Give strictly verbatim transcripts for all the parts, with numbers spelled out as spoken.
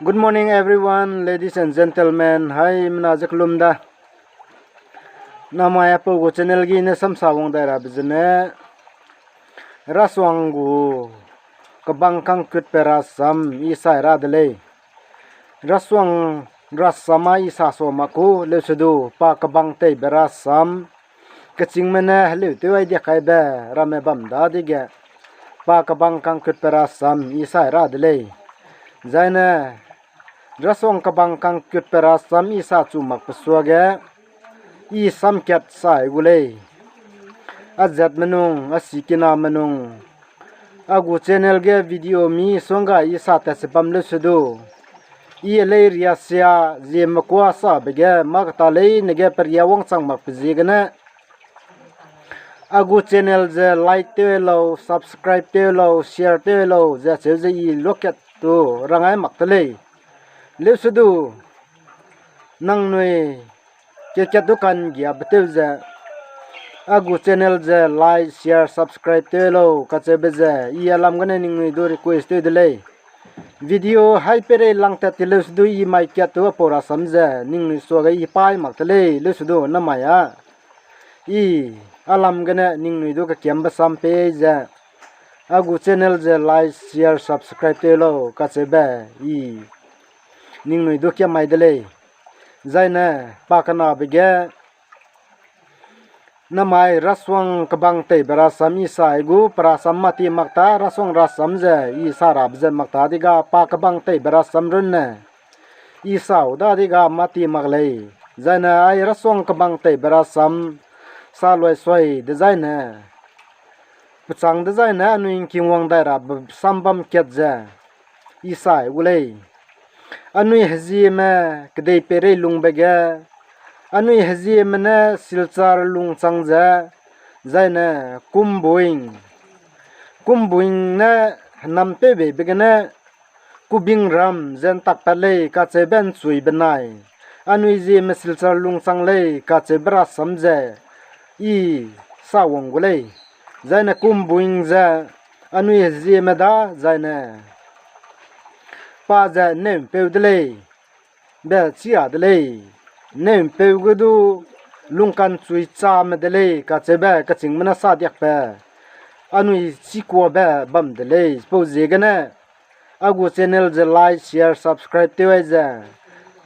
Good morning everyone, ladies and gentlemen. Haimena ze kelum da. Namai apau gu channel ge ne samsa wang dai rabe zene, Rasuang gu kebang kangkutbe rasam i sai ra de lei. Rasuang rasam a i sa sa mak ku leusedu pa kebang teibe rasam, kechîngme ne heleu tew ai diak kaibe ramme bam dadege, pa kebang kangkutbe rasam i sai ra de lei. Zaine, Rasuang kebang kangkutbe rasam i sa chu makbe suage, i samkat sai gu lei. A zatme nung, a sikiname nung, a gu channel ge video misongga i sa tat se bam leusedu, i lei riasia ziemme kuâ sabe ge mâ keta leine ge peria wangchang makbe ziegene, a gu channel ze like tew lau, subscribe tew lau, share tew lau ze acheu ze i luakat tu rangai mak te lei. Leusedu, nangnui kekat du kanggiabe tew ze, a gu channel ze like, share, subscribe tew lau kacheube ze i a lam gene ningnui du request tew de lei. Video hai peirei lang tat ti leusedu i mai kat tu apau rasam ze ningnui suage i paî mak te lei leusedu namai a. I a lam gene ningnui du kekiambe sam pei ze, a gu channel ze like, share, subscribe tew lau kacheube i ningnui du kiam mai de lei. Zaine pa kenabe ge, namai Rasuang kebang teibe rasam i sai gu, pe rasam mâ ti mak ta, Rasuang rasam ze i sa rabe ze mak ta di ga pa kebang teibe rasam runne i sau dadege mâ ti mak lei. Zaine ai Rasuang kebang teibe rasam sa luai suai dezaine, pechâng dezaine anui ngking wang dai rabe sam bam kat ze i sai gu lei. Anui hezieme kedei peireilungbe ge, anui hezieme ne Silchar lungchang ze, zaine Kumbuing, Kumbuing ne hênam tewbeibe gene, Kubingram ze ntakpat lei kacheube nchui benai, anui zieme Silchar lungchang lei kacheube rasam ze i sa wang gu lei. Zaine Kumbuing ze anui hezieme da zaine pa ze nneu'mpeu de lei, be chi ra de lei. Nneu'mpeu ge du lungkanchui chame de lei kacheube kechîngme ne sa diakbe anui chikuabe bam de lei. Chipauziegene a gu channel ze like, share, subscribe tew ai ze,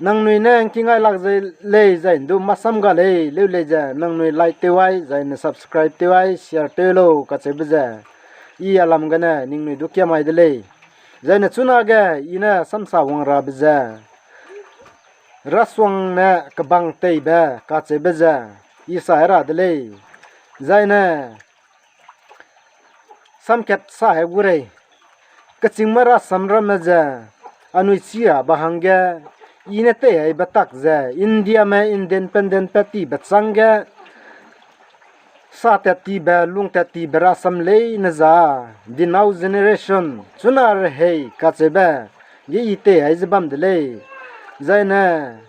nangnui ne ngkingai lak ze lei zai ndu masam ga lei leu lei ze nangnui like tew ai, zaine subscribe tew ai, share tew lau kacheube ze i a lam gene ningnui du kiam mai de lei. Zaine chunage i ne samsa wang rabe ze, Rasuang ne kebang teibe kacheube ze i sai ra de lei. Zaine samkat sa he gu rei. Kechîngme rasam ramme ze anui chi rabe hangge, i ne tei aibe tak ze Indiame independent pat tibe chângge, sa tat tibe, lung tat tibe rasam leine za, the now generation, chuna rehei kacheube ge i tei ai ze bam de lei. Zaine,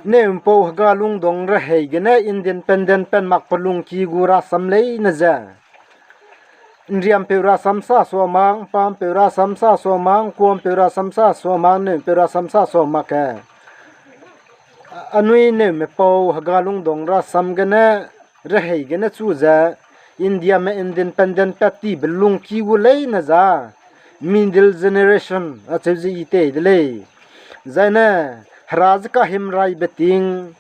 nneu'mpau hega lungdong rehei gene independent pat mak pe lungki gu rasam leine ze, nriampeu rasam sa sua mak, mpampeu rasam sa sua mak, kuampeu rasam sa sua mak, nneu'mpeu rasam sa sua mak ke. Anui nneume pau hega lungdong rasam gene, rehei gene chu ze, Indiame independent pat tibe lungki gu leine za, middle generation acheu ze i tei de lei. Zaine, hera ze kahimraibe ting,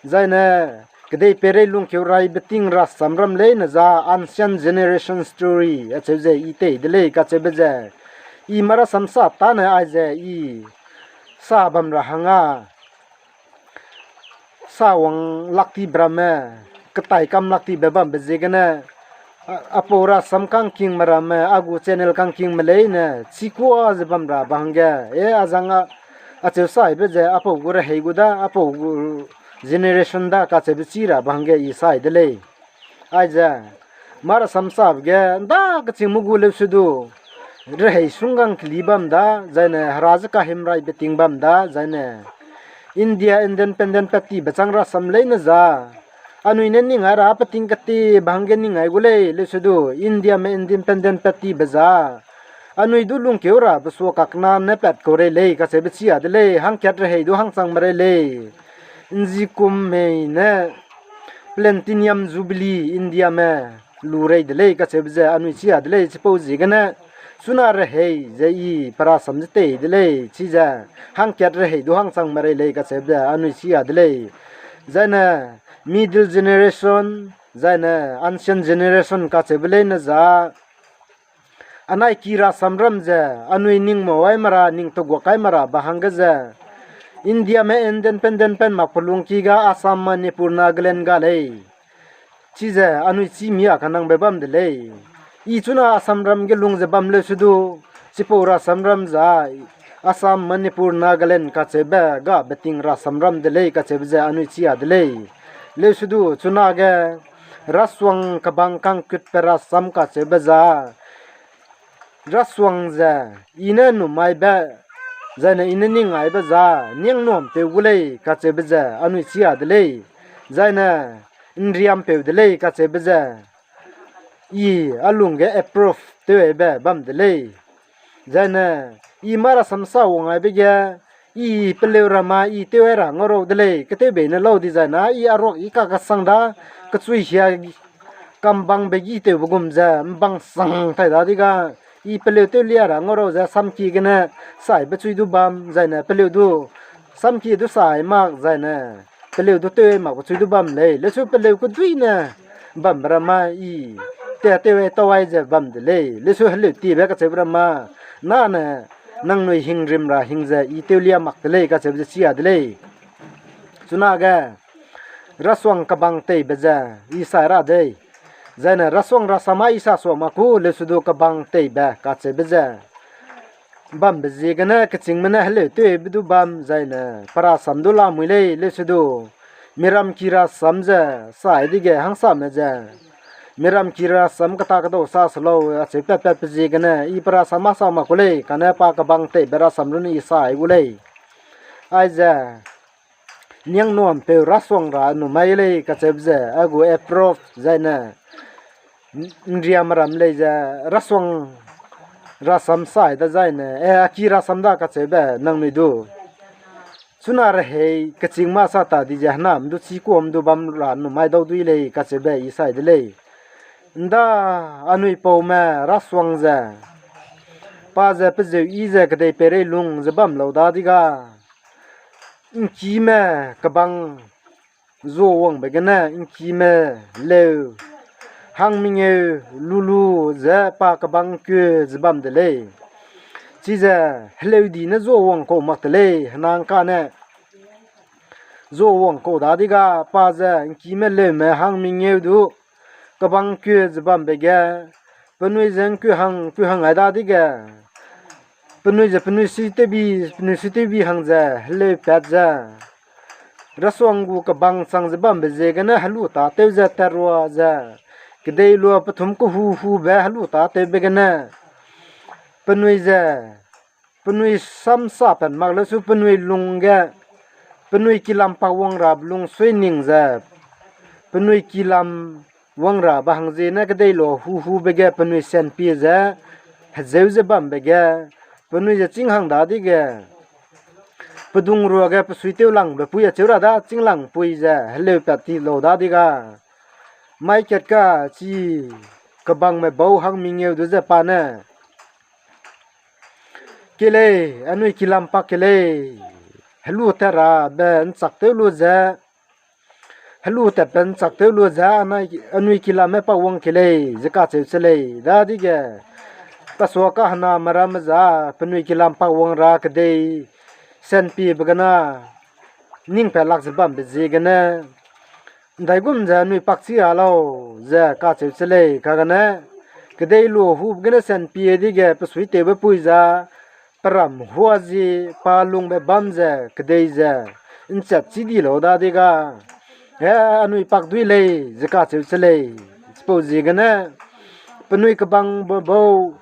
zaine, kedei peirei lungkeu raibe ting rasam ram leine za, ancient generation story acheu ze i tei de lei kacheube ze, i mâ rasam sa tâne aize i sa bam ra hang â sa wang lak tibe ramme, ketai kam lak tibe bambe ziegene, a, apau rasam kangkingme ramme, a gu channel kangkingme leine chikua ze bam rabe hangge, e, a zang a, acheu saibe ze apau gu rehei gu da, apau gu generation da kacheube chi rabe hangge i sai de lei. Aize, mâ rasam sabe ge nda kechîngme gu leusedu, rehei sunggang keli bam da, zaine hera ze kahimraibe ting bam da, zaine India independent pat tibe chang rasam leine za, anui ne ning ai ra pe ting ketibe hangge ning ai gu lei leusedu, Indiame independent pat tibe za, anui du lungkeu rabe sua kakna ne pat kau rei lei kacheube chia de lei, hangkat rehei du hangchangme rei lei. Nzi kum mei ne Platinum Jubilee Indiame lu rei de lei kacheube ze anui chia de lei, chipau ziegene chuna rehei ze i pe rasam ze tei de lei, chize hangkat rehei du hangchangme rei lei kacheube ze anui chia de lei. Zaine middle generation, zaine ancient generation kacheube leine za, anai ki rasam ram ze, anui ning mau ai mara, ning teguak ai mara be hangge ze, Indiame independent pen mak pelungki ga Assam, Manipur, Nagaland ga lei. Chize anui chî mi a kanangbe bam de lei. I chuna Assam ram ge lung ze bam leusedu, chipau rasam ram za, Assam, Manipur, Nagaland kacheube ga beting rasam ram de lei kacheube ze anui chia de lei. Leusedu chunage rasuang kebang kangkutbe rasam kacheube za, rasuang ze i ne numaibe, zaine i ne ning aibe za, niangnuampeu gu lei kacheube ze anui chia de lei, zaine nriampeu de lei kacheube ze i a lungge approve tewbe bam de lei. Zaine i mâ rasam sa wang aibe ge, i peleu ramme i tew ai ra ngaurau de lei, ketewbei ne lau di zaine i a ruak i kakasang da, kechui hia kambangbe gî tewbe gum ze mbang sang tai dadege, i peleu tew lia ra ngaurau ze samki gene saibe chui du bam, zaine peleu du samki du sai mak, zaine peleu du tew makbe chui du bam lei. Lesu peleu kedui ne bambe ramme i tat tew ai tau ai ze bam de lei. Lesu heleu tiebe kacheube ramme, nane nangnui hingrim ra hing ze i tew lia mak de lei kacheube ze chia de lei. Chunage rasuang kebang teibe ze i sai ra dei. Zaine rasuang rasam a i sa sua mak ku, lesu du kebang teibe kacheube ze bambe ziegene kechîngme ne heleu tewbe du bam, zaine pe rasam du lamui lei, lesu du miram ki rasam ze sai dege hangsame ze miram ki rasam keta kedau sa se lau acheu patpatbe ziegene i pe rasam a sa mak ku lei, kane pa kebang teibe rasam runne i sai gu lei. Aize niangnuampeu rasuang ra numai lei kacheube ze a gu approve zaine nriame ram lei ze rasuang rasam sai da zaine, e, a ki rasam da kacheube nangnui du chuna rehei kechîngme sa ta di ze henam du chî kuam du bam ra numai dau dui lei kacheube i sai de lei. Nda anui paume rasuang ze pa ze pezeu i ze kedei peireilung ze bam lau dadege, ngkime kebang zuawangbe gene ngkime leu hang mengeu lulu ze pa kebang keu ze bam de lei. Chize heleu di ne zuawang kau mak te lei, henang kane zuawang kau dadege pa ze ngkime leume hang mengeu du kebang keu ze bambe ge, penui ze ngkeu hang, ngkeu hang ai dadege, penui ze penui suitewbi, penui suitewbi hang ze heleu pat ze rasuang gu kebang chang ze bambe ziegene helu tâtew ze tatrua ze kedei lua pethum kehu hube helu tâtewbe gene penui ze penui samsa pat mak lesu penui lung ge penui kilam pak wang rabe lung sui ning ze penui kilam wang rabe hang ziene kedei lua hu hube ge penui sanpie ze hezeu ze bambe ge penui ze chîng hang dadege pedung ruage pesuitewlangbe pui acheu ra da chînglangpui ze heleu pat ti lau dadege mai kat ka chi kebangme bau hang mengeu du ze pa ne ke lei, anui kilam pak ke lei, helu tat rabe nchak tew lu ze, helu tatbe nchak tew lu ze anai, anui kilamme pak wang ke lei ze kacheu che lei. Dadege, pa sua kahename ramme za, penui kilam pak wang ra kedei sanpiebe gene ning pat lak ze bambe ziegene, ndaigum ze anui pak chi a lau ze kacheu che lei, kagene kedei lua hube gene sanpie dege pesuitewbe pui za, peram hua zi pa lungbe bam ze kedei ze nchat chi di lau dadege, e, anui pak dui lei ze kacheu che lei. Chipau ziegene penui kebangbe bau,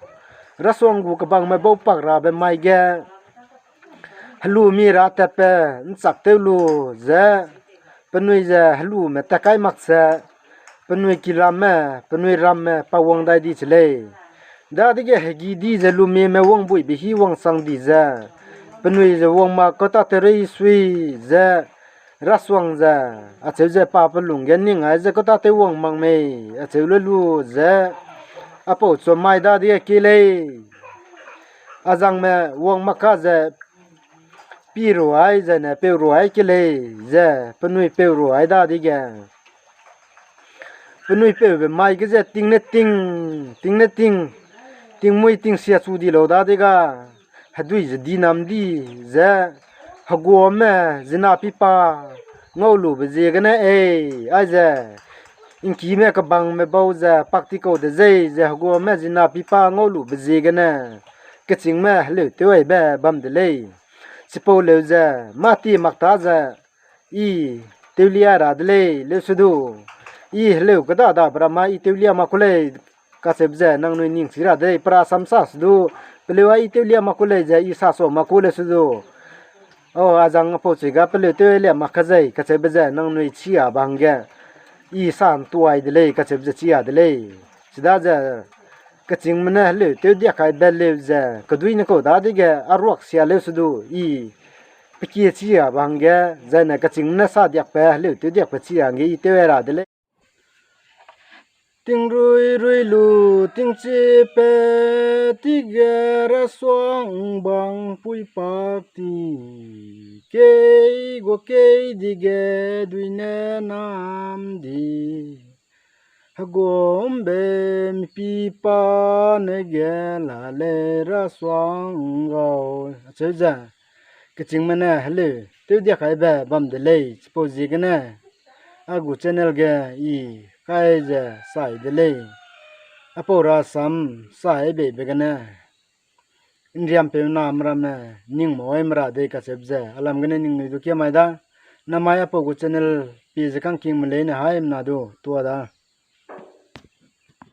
rasuang gu kebangme bau pak rabe mai ge, helu mi ra tatbe nchak tew lu ze, penui ze helume tat kai mak ze, penui kilamme, penui ramme pak wang dai di che lei. Dadege hegî di ze lumieme wangbuibe hî wangsang di ze, penui ze wang mak kau tâtew rei sui ze, rasuang ze, acheu ze pa pe lung ge ning ai ze kau tâtew wang mak mei, acheu le lu ze, apau chum mai dadege kie lei. A zangme wang mak ka ze, pi ru ai zene peu ru ai kie lei ze, penui peu ru ai dadege, penui peube mai ge ze ting ne ting, ting ne ting, tingmuî tingsia chu di lau dadege, hedui ze di nam di ze, heguame zina pipa ngaulube ziegene ei, aize, ’ngkime kebangme bau ze pak ti kau dezei ze heguame zina pipa ngaulube ziegene, kechîngme heleu tew aibe bam de lei. Chipau leu ze, mâ ti mak ta ze, I tewlia ra de lei, leusedu. I heleu keda dabe ramme I tewlia mak ku lei, kacheube ze nangnui ning chi ra de lei, pe rasam sa sedu, peleu a I tewlia mak ku lei ze I sa sa mak ku leusedu. O, a zang apau chui ga peleu tewlia mak ka zei, kacheube ze nangnui chi a ba hangge, I sa ’ntuai de lei, kacheube ze chi a de lei. Chidaze, kechîngme ne heleu tewdiak kaibe leu ze, kedui ne kau dadege a ruak sia leusedu, I pe kie chi a ba hangge, zaine kechîngme ne sa diakbe heleu tewdiakbe chi a hangge I tew ai ra de lei. Tingrui rui lu tingchiepe tige rasuang bang pui pak ti, kei gua kei dige dui ne nam di, hegumbe mipi pa ne ge la lei rasuang gau, acheu ze, kechîngme ne heleu tewdiak kaibe bam de lei, chipau ziegene, a gu channel ge I kai ze sai de lei. Apau rasam sai beibe gene, ’nriampeu name ramme ning mâ ai me ra dei kacheube ze, alam gene ningnui du kia mai da, namai apau gu channel pie ze kangkingme leine haimena du tua da.